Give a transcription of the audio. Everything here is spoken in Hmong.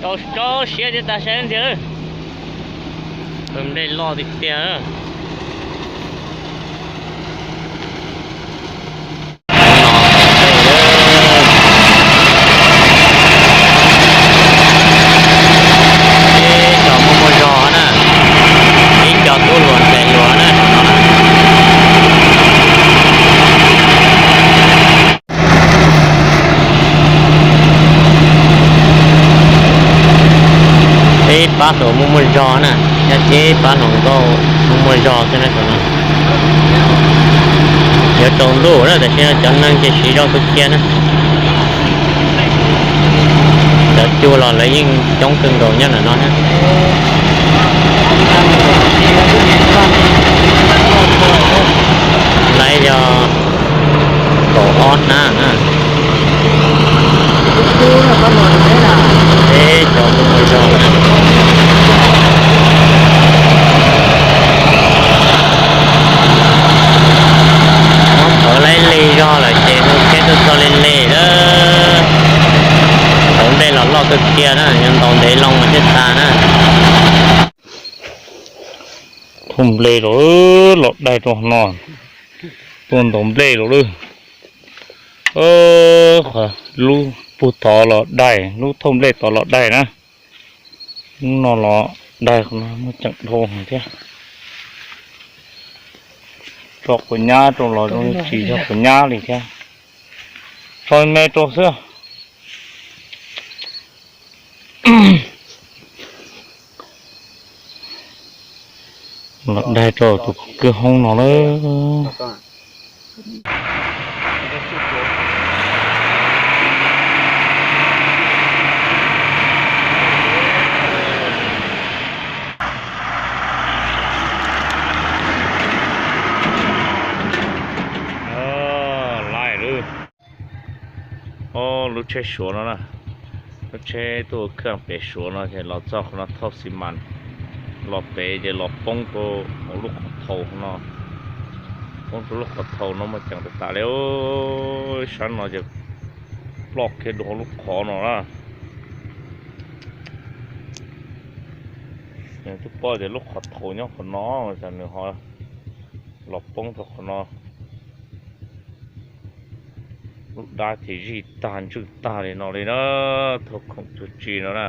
Rau rau siab tiag tas saib ntxiv. Nplej loj tiag tiag. Ib co muaj muaj zog na, ib co tub hluas ntxhais hluas na. Peb pab hluas muaj muaj zog na, nyob peb pab hluas nkauj muaj muaj zog xwb na. Yuav tsaus ntuj na, tam sim no cov neeg ces siv zog kawg kiag na. Cov cuag los lawv yeej coob kawg nkaus nyob ntawm no na. Lawv yog kaum ob hnab na. Peb cov kuj mus zog na. Muab thawv laib lig zog lawm ces hu tsheb tuaj txog li li lawm. Thauv nplej los loj kawg kiag na, yuav ntaus ntev loo mas thiaj tas na. Thauj nplej los, los daig rau no, tuaj ntaus nplej los lawm. Lub puag tod los daig, lub thauj nplej tod los daig na. Lub no los daig, qhov no muaj ceem dhau thiab. Tso quav nyab rau los zoo tsis yog quav nyab li thiab. Tso me rau xwb. Los daig rau tus kwj hoob no lawm. Laij lawm. Lub tsheb Suav no na, lub tsheb tuaj khaj pem Suav no ces los txog qhov no thauj xi mas, los pem ces los poob rau hauv lub qhov thaum no, poob rau lub qhov thaum no mas ceem tas tas li. Sab no ces ploj kiag rau hauv lub qhov no na. Nws twb paub tias lub qhov thaum nyob qhov no, cas nws ho los poob rau qhov no. Lub dab ces zij tag ntswj tag li no li na, thauj khoom tsuag tsi no na.